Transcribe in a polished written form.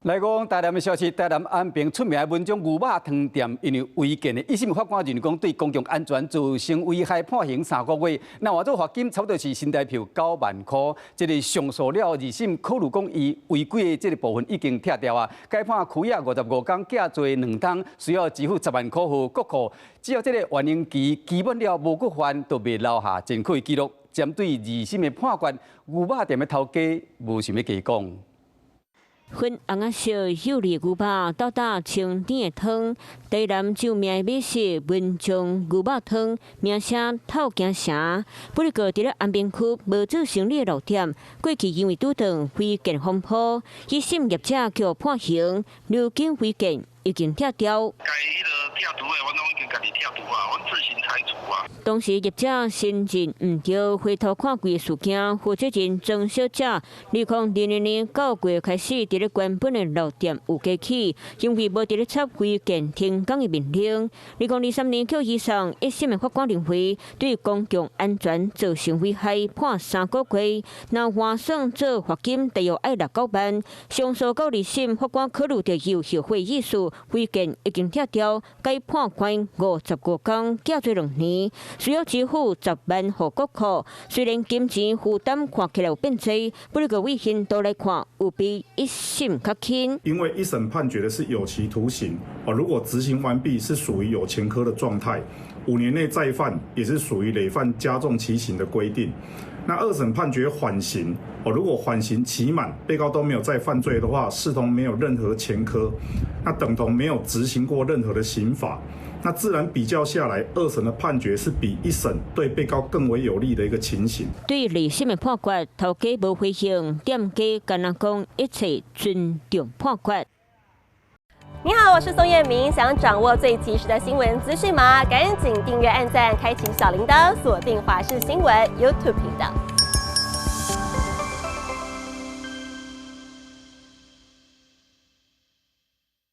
來講台南的消息，台南安平出名的文章牛肉湯店，因為違建的一審法官認為講對公共安全造成危害，判刑3個月。若換做罰金，差不多是新台票9萬箍。這个上訴了，二審考慮講伊違規的這个部分已經拆掉啊，改判拘役55工，寄做2冬，需要支付10萬箍予國庫。只要這个緩刑期期滿了無閣犯，就袂留下前科記錄。針對二審的判決，牛肉店的頭家無想欲加講。粉紅仔色幼膩牛肉倒打清甜的湯，台南著名的美食文章牛肉湯，名聲透京城。不過，佇咧安平區無做生理的老店，過去因為拄著違建風波，一審業者予判刑，如今違建已經拆掉。該彼个拆除的，阮攏已經家己拆除啊，阮自行拆除啊。當時業者承認毋對，回頭看規个事件，負責人莊小姐，2022年9月開始，佇咧關本的老店有加起，因為無佇咧插違建停工的命令。2023年予移送一審的法官認為，對公共安全造成危害，判3個月。若換算做罰金，大約愛六九萬。上訴到二審，法官考慮著有後悔意思，違建已經拆掉，改判關55工，寄做2年。需要支付10萬予國庫，雖然金錢負擔看起來有變濟，不過以刑度來看，有比一審較輕。因為一審判決的是有期徒刑，哦，如果執行完畢是屬於有前科的狀態，5年內再犯也是屬於累犯加重其刑的規定。那二審判決緩刑，哦，如果緩刑期滿，被告都沒有再犯罪的話，視同沒有任何前科，那等同沒有執行過任何的刑罰。那自然比較下來，二審的判決是比一審對被告更為有利的一個情形。對二審的判決，頭家無回應，店家干焦講一切尊重判決。你好，我是宋燕明，想掌握最及時的新聞資訊嗎？趕緊訂閱、按讚、開啟小鈴鐺，鎖定華視新聞 YouTube 頻道。